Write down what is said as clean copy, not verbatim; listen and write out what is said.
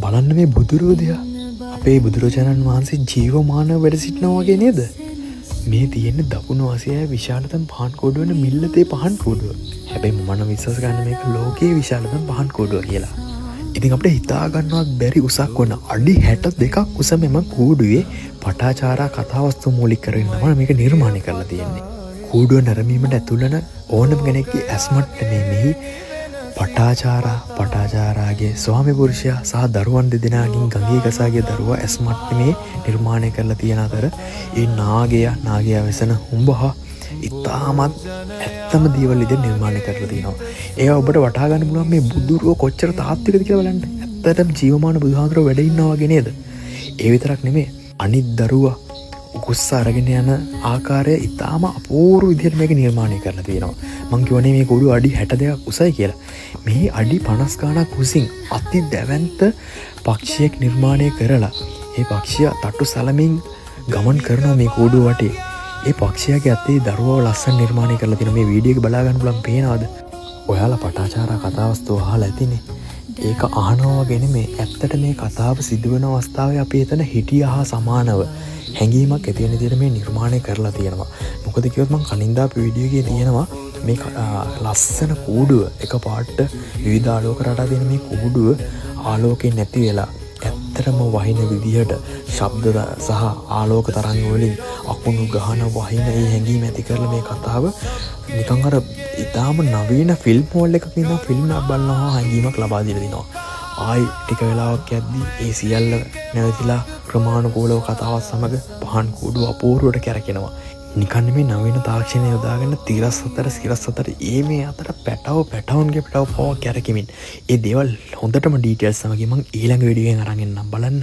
බලන්න මේ බුදුරුව දිහා. අපේ බුදුරජාණන් වහන්සේ ජීවමානව වැඩ සිටිනවා වගේ නේද? මේ තියෙන්නේ දකුණු ආසියාවේ විශාලතම පහන් කූඩුව වන මිල්ලතේ පහන් කූඩුව. හැබැයි මම නම් විශ්වාස කරන්නේ මේක ලෝකයේ විශාලතම පහන් කූඩුව කියලා. ඉතින් අපිට හිතා ගන්නවත් බැරි උසක් වන අඩි 62ක් උස මෙම කූඩුවේ පටාචාරා කතාවස්තු මූලික කරගෙන තමයි මේක නිර්මාණය කරලා තියෙන්නේ. කූඩුව නැරඹීමට ඇතුල් වන ඕනම කෙනෙක්ගේ ඇස් මට්ටමේ මෙහි පටාචාරා, පටාචාරාගේ ස්වාමි පුරුෂයා සහ දරුවන් දෙදෙනාගෙන් ගඟේ ගසා ගිය දරුවා ඇස් මට්ටමේ නිර්මාණය කරලා තියෙන අතර, ඒ නාගයා, නාගයා වෙසෙන හුඹහ ඉතාමත් ඇත්තම දේවල් විදිහට නිර්මාණය කරලා තියෙනවා. ඒවා ඔබට වටහා ගන්න පුළුවන් මේ බුදුරුව කොච්චර තාත්විකද කියලා බලන්න. ඇත්තටම ජීවමාන බුදුහාමුදුරුවෝ වැඩ ඉන්නවා වගේ නේද? ඒ විතරක් නෙමෙයි, අනිත් දරුවා උකුස්ස අරගෙන යන ආකාරය ඉතාම අපූර්ව විදිහට මේක නිර්මාණය කරලා තියෙනවා. මං කියවනේ මේ කූඩුව අඩි 62ක් උසයි කියලා. මේ අඩි 50 ගාණක් උසින් අති දැවැන්ත පක්ෂියෙක් නිර්මාණය කරලා ඒ පක්ෂියා තටු සලමින් ගමන් කරනවා මේ කූඩුව වටේ. ඒ පක්ෂියාගේ අතේ දරුවව ලස්සන නිර්මාණය කරලා තියෙනවා. මේ වීඩියෝ එක බලා ගන්න පුළුවන්, පේනවද? ඔයාලා පටාචාරා කතාවස්තුව අහලා ඇතිනේ. ඒක අහනවා වගේ නෙමෙයි. ඇත්තට මේ කතාව සිදුවෙන අවස්ථාවේ අපි එතන හිටියා හා සමානව හැඟීමක් ඇති වෙන විදිහට මේ නිර්මාණය කරලා තියෙනවා. මොකද කිව්වොත් මං කලින් දාපු වීඩියෝ එකේ තියෙනවා මේ ලස්සන කූඩුව එක පාට්ට විවිධ ආලෝක රටා තියෙන මේ කූඩුව ආලෝකයෙන් නැති වෙලා ඇත්තටම වහින විදිහට ශබ්ද සහ ආලෝක තරංග වලින් අකුණු ගහන වහින ඒ හැඟීම ඇති කරලා මේ කතාව නිකන් අර ඉතාම නවීන ෆිල්ම් හෝල් එකක ඉඳන් ෆිල්ම් එකක් බලනවා හැඟීමක් ලබා දීලා දෙනවා. ආයි ටික වෙලාවක් යද්දි ඒ සියල්ල නැවතිලා ක්‍රමානුකූලව කතාවත් සමග පහන් කූඩුව අපූර්වට කැරකෙනවා. නිකන් නෙමෙයි, නවීන තාක්ෂණය යොදාගෙන තිරස් අතර සිරස් අතර ඒ මේ අතර පැටව පැටවුන්ගේ පැටව පවා කැරකෙමින් ඒ දේවල් හොඳටම ඩීටේල්ස් සමගින් මං ඊළඟ වීඩියෝ එකෙන් අරන් එන්නම් බලන්න.